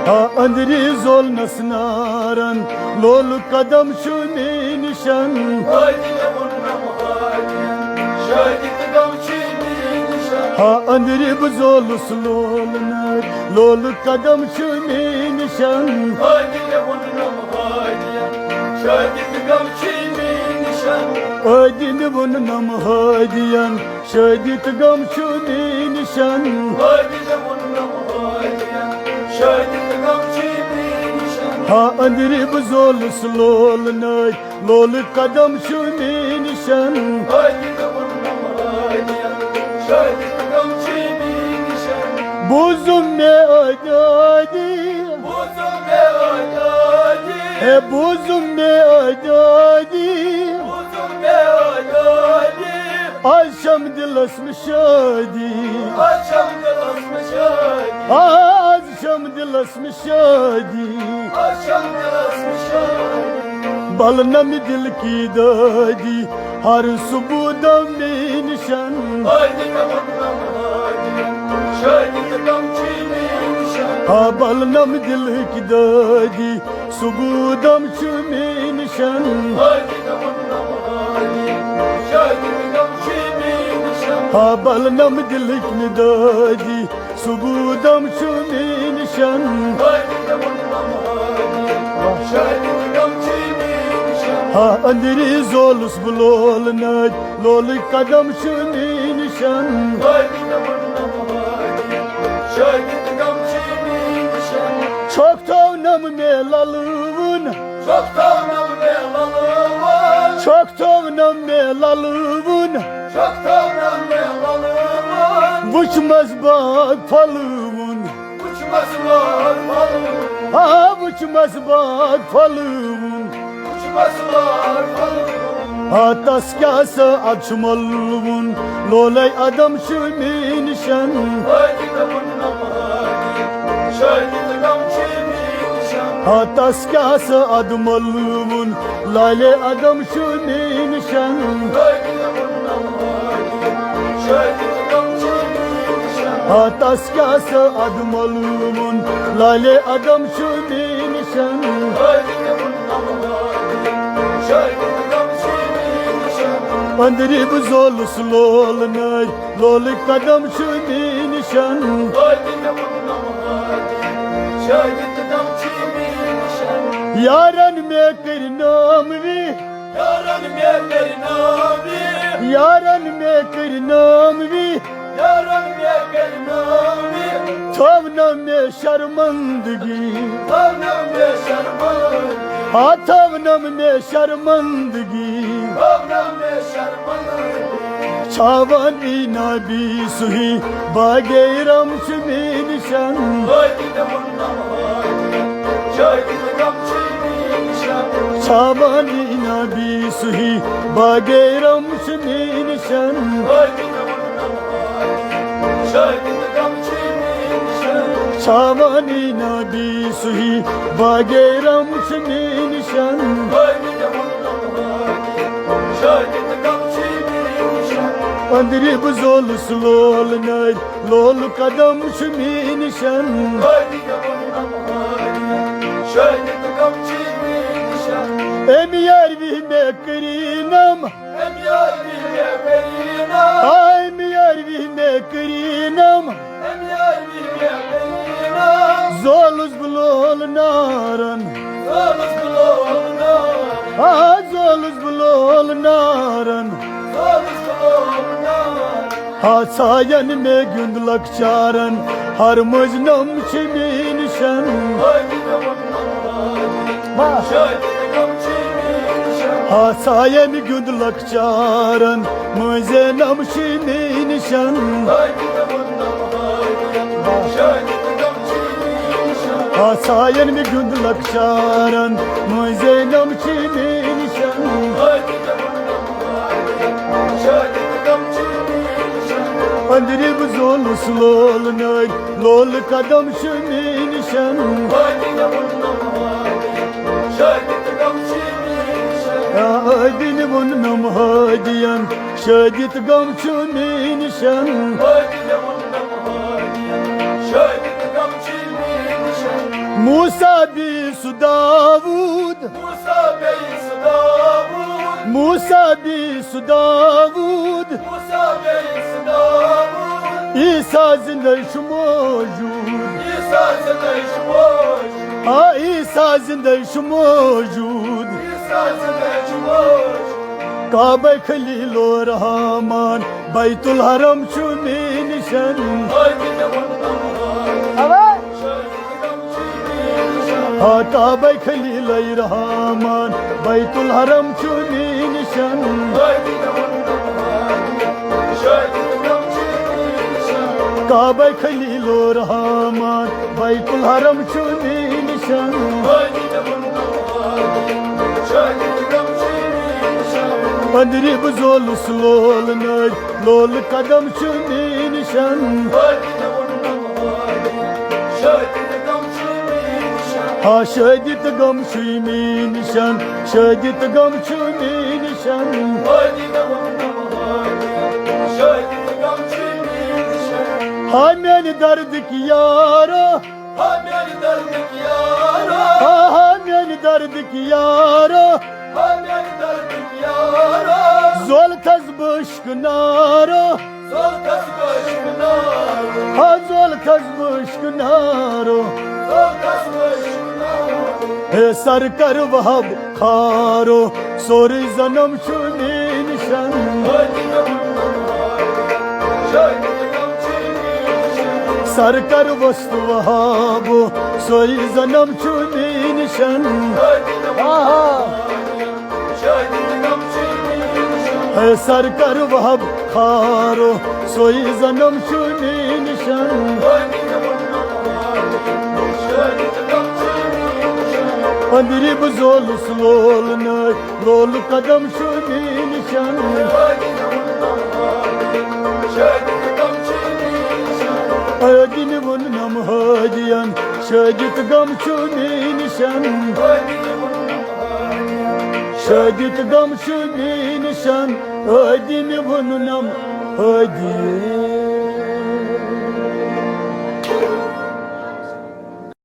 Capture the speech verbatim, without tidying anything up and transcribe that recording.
ہا أنٛدرِ زولنس نارن، لولہٕ قدم چھُ مے نِشن۔ ہا أنٛدرِ بہٕ زولُس لولہٕ نارِ، لولہٕ قدم چھُ مے نِشن۔ عٲدِ مےٚ ووٚننم ہٲدِین، شٲدی تہٕ غم چھُ مے نِشن۔ ہا أنٛدرِ بہٕ زولُس لولہٕ نٲرۍ، لولہٕ قدم چھُ مے نِشن۔ بوٗزُم مےٚ عٲدِ عٲدِ، ہے بوٗزُم مےٚ عٲدِ عٲدِ۔ آز چھم دِلس مےٚ شٲدی، آز چھم دِلس مےٚ شٲدی۔ بلنم دِل کی دٲدی، ہر صبح دم مے نِشن۔ ہا بلنم دِل کی دٲدی، صبح دم چھُ مے نِشن۔ ہا بلنم دِلٕکۍ مےٚ دٲدی، صبح دم چھُ مے نِشن۔ ہا أنٛدرِ زولُس بہٕ لولہٕ نٲرۍ، لولٕکۍ قدم چھُ مے نِشن۔ چھۄکھ تھاونم مےٚ للوُن، چھۄکھ تھاونم مےٚ للوُن۔ وُچھمس باغ پھۄلوُن۔ آ، وُچھمس باغ پھۄلوُن۔ آ، تس کیٛاہ سا ادٕ چھُ مۄلوُن، لولے ادم چھُ مے نِشن۔ آ، تس کیٛاہ سا ادٕ مۄلوُن، لالے ادم چھُ مے نِشن۔ آ، تس کیٛاہ سا ادٕ مۄلوُن، لالے ادم چھُ مے نِشن۔ أنٛدرِ بہٕ زولُس لولہٕ نٲرۍ، لولٕکۍ قدم چھُ مے نِشن۔ یارن مےٚ کٔرۍ نام وی، یارن مےٚ کٔرۍ نام وی، تھٲونم مےٚ شرمندگی، ہا تھٲونم مےٚ شرمندگی۔ چھاوان ای نبی سُہی باگے رم چھُ مے نِشن۔ چھاوان ای نبی سُہی باگے رم چھُ مے نِشن۔ چھاوان ای نبی سُہی باگے رم چھُ مے نِشن۔ أنٛدرِ بہٕ زولُس لولہٕ نٲرۍ، لولہٕ قدم چھُ مے نِشن۔ أمۍ یارِ وی مےٚ کٔرۍ نام، أمۍ یارِ وی مےٚ کٔرۍ نام۔ زولُس بہٕ لولہٕ نارن، آ، زولُس بہٕ لولہٕ نارن۔ ہا ژھاین مےٚ گیُنٛد لۄکچارن، ہر مٔنٛزۍ نم چھِ مے نِشن۔ ہا ژھاین گیُنٛد لۄکچارن، مٔنٛزۍ نم چھِ مے نِشن۔ ہا ژھاین مےٚ گیُنٛد لۄکچارن، مٔنٛزۍ نم چھِ مے نِشن۔ أنٛدرِ بہٕ زولُس لولہٕ نٲرۍ، لولہٕ قدم چھُ مے نِشن۔ عٲدِنۍ ووٚننم ہٲدین، شٲدی تہٕ غم چھُ مے نِشن۔ عٲدِنۍ ووٚننم ہٲدین، شٲدی تہٕ غم چھُ مے نِشن۔ موسیٰ بیٚیہِ سُہ داوٗد، موسیٰ بیٚیہِ سُہ داوٗد، موسیٰ بیٚیہِ سُہ داوٗد، موسیٰ بیٚیہِ سُہ داوٗد۔ عیسیٰ زِندَے چھُ موجوٗد، عیسیٰ زِندَے چھُ موجوٗد، آ، عیسیٰ زِندَے چھُ موجوٗد۔ عیسیٰ زِندَے چھُ موجوٗد۔ کعبہ خلیل الرحمان، بیت الحرم چھُ مے نِشن۔ عٲدِنۍ ووٚننم ہٲدین، اَوے۔ ہا کعبہ خلیل الرحمان، بیت الحرم چھُ مے نِشن۔ کعبہ خلیل الرحمان، بیت الحرم چھُ مے نِشن۔ أنٛدرِ بہٕ زولُس لولہٕ نٲرۍ، لولہٕ قدم چھُ مے نِشن۔ ہا شٲدی تہٕ غم چھُے مے نِشن، شٲدی تہٕ غم چھُ مے نِشن۔ ہا میانہِ دردٕکۍ یارو، ہا میانہِ دردٕکۍ یارو، ہا، ہا میانہِ دردٕکۍ یارو، ہا میانہِ دردٕکۍ یارو۔ زولتھس بہٕ عشقہٕ نارو، زولتھس بہٕ عشقہٕ نارو، ہا زولتھس بہٕ عشقہٕ نارو۔ زولتھس بہٕ عشقہٕ نارو۔ ہے سرکر وہاب خارو، سورُے زنم چھُ مے نِشن۔ سرکر وسط وہابو، سورُے زنم چھُ مے نِشن۔ آہا۔ ہے سرکر وہاب خارو، سورُے زنم چھُ مے نِشن۔ أنٛدرِ بہٕ زولُس لولہٕ نٲرۍ، لولہٕ قدم چھُ مے نِشن۔ عٲدِنۍ ووٚننم ہٲدین، شٲدی تہٕ غم چھُ مے نِشن۔ شٲدی تہٕ غم چھُ مے نِشن، عٲدِنۍ ووٚننم ہٲدین۔